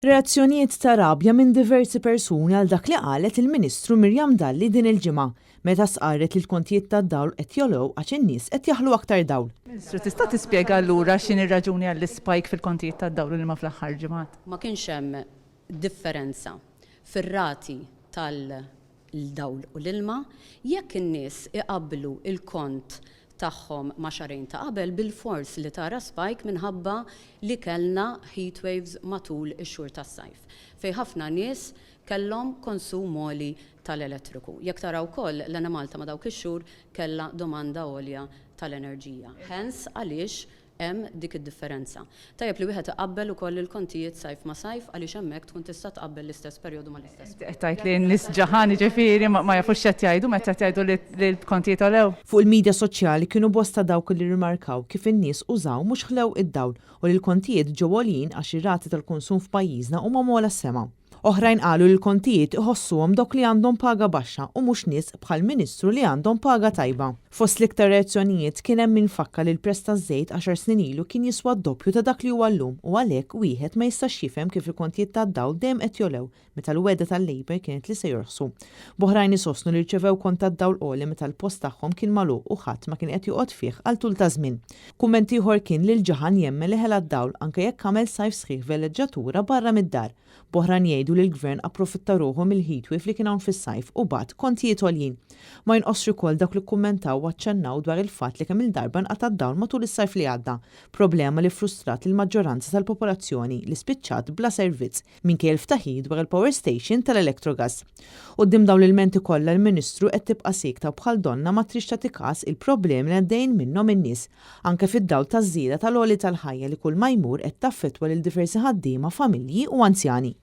Reazzjonijiet ta' rabja minn diversi persuni għal dak li qalet il-Ministru Miriam Dalli din il-ġimgħa, meta stqarret li l-kontijiet tad-dawl qed jogħlew għax in-nies qed jaħlu aktar dawl. Ministru, tista' tispjega allura x'inhi r-raġuni għall-ispike fil-kontijiet tad-dawl u l-ilma fl-aħħar ġimgħat? Ma kienx hemm differenza fir-rati tal-dawl u l-ilma. Jekk in-nies iqabblu l-kont tagħhom ma' xahrejn ta' qabel bilfors li tara spike minħabba li kellna heat waves matul ix-xhur tas-sajf fejn ħafna nies kellhom konsum għoli tal-elettriku. Jekk tara wkoll l-Enemalta ma' dawk ix-xhur kellha domanda għolja tal-enerġija. Hence għaliex Hemm dik id-differenza. Tajjeb li wieħed iqabbel ukoll il-kontijiet sajf ma' sajf għaliex hemmhekk tkun tista' tqabbel l-istess perjodu mal-istess Inti qed tgħid li n-nies ġaħan jiġifieri ma jafux x'qed jgħidu meta qed jgħidu li l-kontijiet għolew? Fuq il-midja soċjali kienu bosta dawk li rrimarkaw kif in-nies użaw mhux ħlew id-dawl u li l-kontijiet ġew għoljin għax ir-rati tal-konsum f'pajjiżna huma m'ogħla s-sema. Oħrajn qalu li l-kontijiet iħossuhom dawk li għandhom paga baxxa u mhux nies bħall-Ministru li għandhom paga tajba. Fost l-iktar reazzjonijiet kien hemm min fakkar li l-prezz taż-żejt għaxar snin ilu kien jiswa d-doppju ta' dak li huwa llum u għalhekk wieħed ma jistax jifhem kif il-kontijiet tad-dawl dejjem qed jogħlew meta l-wegħda tal-Labour kienet li se jorħsu. B'oħrajn isostnu li rċevew kont tad-dawl għoli meta l-post tagħhom kien magħluq u ħadd ma kien qed joqgħod fih għal tul ta' żmien. Kumment ieħor kien li l-ġaħan jemmen li ħela d-dawl anke jekk għamel sajf sħiħ velleġġatura barra mid-dar. B'oħrajn jgħidu li l-Gvern approfitta ruħu mill-heatwave li kien hawn fis-sajf u bagħat kontijiet għoljin. Ma jonqosx ukoll dawk li kkummentaw u aċċennaw dwar il-fatt li kemm-il darba nqata' d-dawl matul is-sajf li għadda, problema li ffrustrat lill-maġġoranza tal-popolazzjoni li spiċċat bla servizz minkejja l-ftaħir dwar il-power station tal-Electrogas. Quddiem dawn l-ilmenti kollha l-Ministru qed tibqa' siekta u bħal donnha ma tridx tagħti kas il-problemi li għaddejjin minnhom in-nies, anke fid-dawl taż-żieda tal-għoli tal-ħajja li kulma jmur qed taffettwa lil diversi ħaddiema, familji u anzjani.